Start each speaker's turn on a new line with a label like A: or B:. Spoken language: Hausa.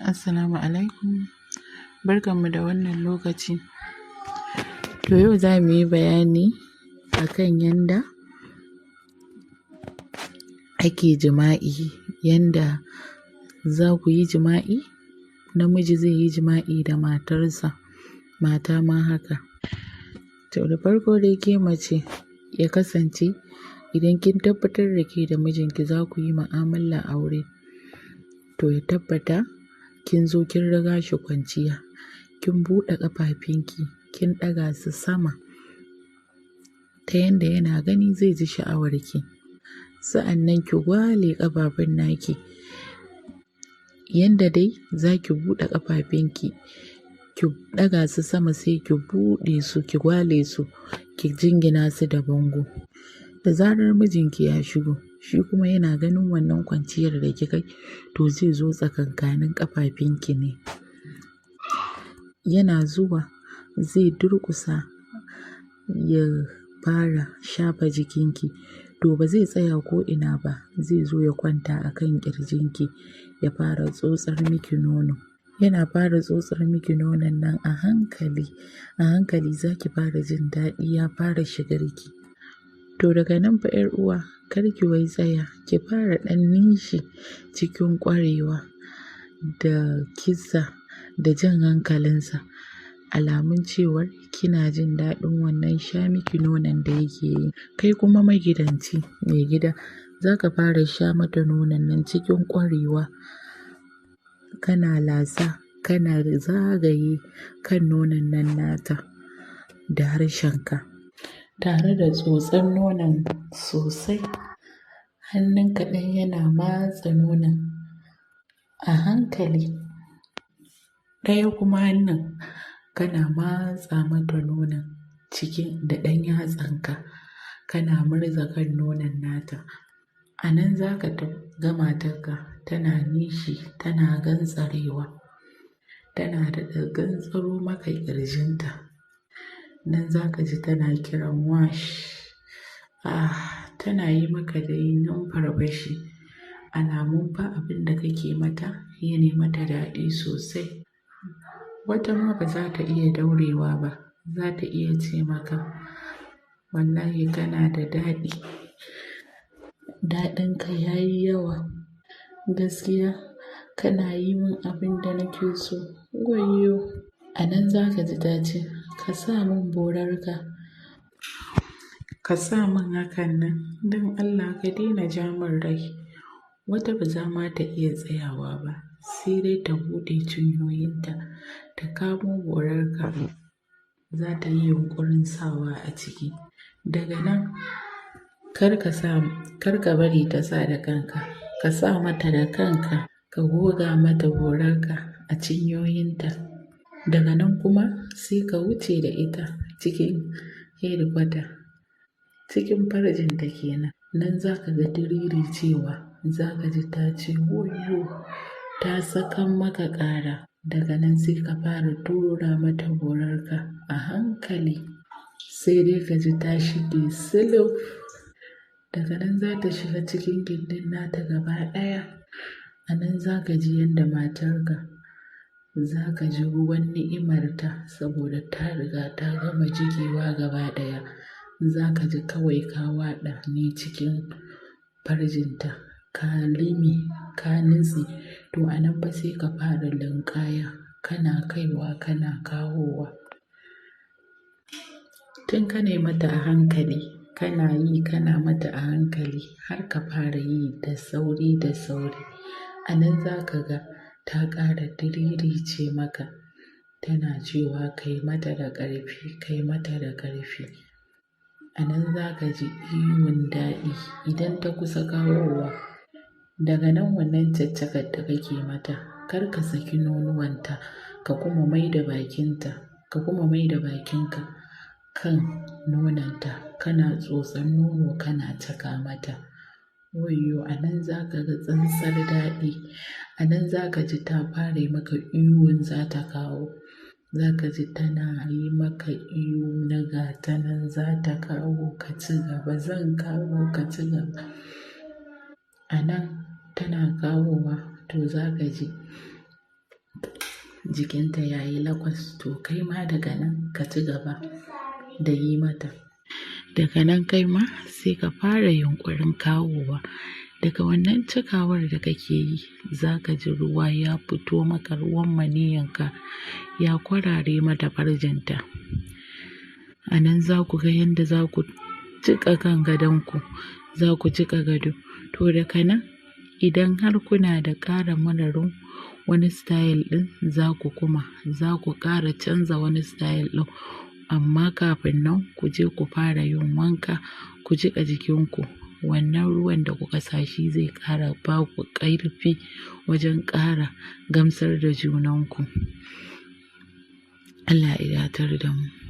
A: Assalamu alaikum, barkanmu da wannan lokaci. To yau za mu yi bayani akan yanda ake jima'i, yanda za ku yi jima'i, namiji zai yi jima'i da matarsa, mata ma haka. To da farko dai ke mace ya kasance idan kin tabbatar da ke da mijinki za ku yi mu'amalar aure, to ya tabbata kin zo kin riga shi kwanciya, kin buɗe ƙafafunki, kin ɗaga su sama ta yanda yana gani zai ji sha'awarki. Sa'annan ki gwale ƙafafun naki, yanda dai za ki buɗe ƙafafunki, ki ɗaga su sama sai ki buɗe su ki gwale su, ki jingina su da bango. Da zarar mijinki ya shigo, shi kuma yana ganin wannan kwanciyar da kika yi, to zai zo tsakankanin ƙafafunki ne, yana zuwa zai durƙusa ya fara shafa jikinki, to ba zai tsaya ko'ina ba, zai zo ya kwanta akan ƙirjinki ya fara tsotsar miki nono. Yana fara tsotsar miki nonon nan a hankali, a hankali za ki fara jin daɗi ya fara shigarki. To daga nan fa ‘yar uwa kar ki wai tsaya, ki fara ɗan nishi cikin ƙwarewa da kisa da jan hankalinsa, alamun cewar kina jin daɗin wannan sha miki nonon da yake yi. Kai kuma magidanci maigida za ka fara sha mata nonon nan cikin ƙwarewa, kana lasa, kana zagaye kan nonon nan nata da harshenka, tare da tsotsar nonon sosai, hannunka ɗaya yana matse nonon a hankali, ɗaya kuma hannun kana matsa mata nonon cikin da ɗan yatsanka, kana murza kan nonon nata. A nan za ka ga matarka tana nishi tana gantsarewa, tana daɗa gantsaro maka ƙirjinta, nan za ka ji tana kiran wash, ah tana yi maka dai numfarfashi, alamun fa abin da kake mata yanai mata daɗi sosai. Wata ma ba za ta iya daurewa ba, za ta iya ce maka wallahi kana da daɗi, daɗinka ya yi yawa, gaskiya kana yi min abin da nake so, wayyo! A nan za ka ji ta ce ka sa mun borarka, ka sa mun hakan nan don Allah ka daina ja mun rai. Wata ba za ma ta iya tsayawa ba, sai dai ta buɗe cinyoyinta ta kamo gorarka, za ta yi yunƙurin sawa a ciki. Daga nan kar ka sa, kar ka bari ta sa da kanka, ka sa mata da kanka, ka goga mata gorarka a cinyoyinta. Daga nan kuma sai ka wuce da ita cikin hedikwata, cikin farjinta kenan. Nan za ka ga diriricewa, za ka ji ta ce wayyo! Ta sakan maka ƙara. Daga nan sai ka fara tura mata gorarka a hankali, sai dai ka ji ta shige suluf. Daga nan za ta shiga cikin gindin nata gaba ɗaya. A nan za ka ji yanda matarka, za ka ji ruwan ni'imarta saboda ta riga ta gama jigewa gaba ɗaya. Za ka ji kawai ka waɗa ne cikin farjinta, ka limi, ka nutse. To a nan fa sai ka fara linƙaya, kana kaiwa kana kawowa. Tun ka nai mata a hankali, kana yi kana mata a hankali har ka fara yi da sauri da sauri. A nan za ka ga ta ƙara diririce maka, tana cewa kai mata da ƙarfi, kai mata da ƙarfi. A nan za ka ji ihun daɗi idan ta kusa kawowa. Daga nan wannan caccakar da kake mata, kar ka saki nonuwanta ka kuma mai da bakinta, ka kuma mai da bakinka kan nononta, kana tsotson nono kana caka mata. Wayyo! A nan za ka ga tsantsar daɗi. A nan za ka ji ta fara yi maka ihun za ta kawo. Za ka ji tana yi maka ihu na gata nan za ta kawo ka ci gaba, zan kawo ka ci gaba. A nan tana kawowa to za ka ji. jikinta ya yi lakwas, to kai ma daga nan ka ci gaba da yi mata. Daga nan kai ma sai ka fara yunƙurin kawowa. Daga wannan cikawar da kake yi, za ka ji ruwa ya fito maka, ruwan maniyinka ya kwarare mata farjinta. A nan za ku ga yanda za ku jiƙa kan gadonku, za ku jiƙa gado. To daga nan idan har kuna da ƙara mararin wani style ɗin, za ku kuma, za ku ƙara canza wani style ɗin. Amma kafin nan ku je ku fara yin wanka, ku jiƙa jikinku. Wannan ruwan da kuka sa shi zai ƙara ba ku ƙarfi wajen ƙara gamsar da junanku. Allah ya datar da mu.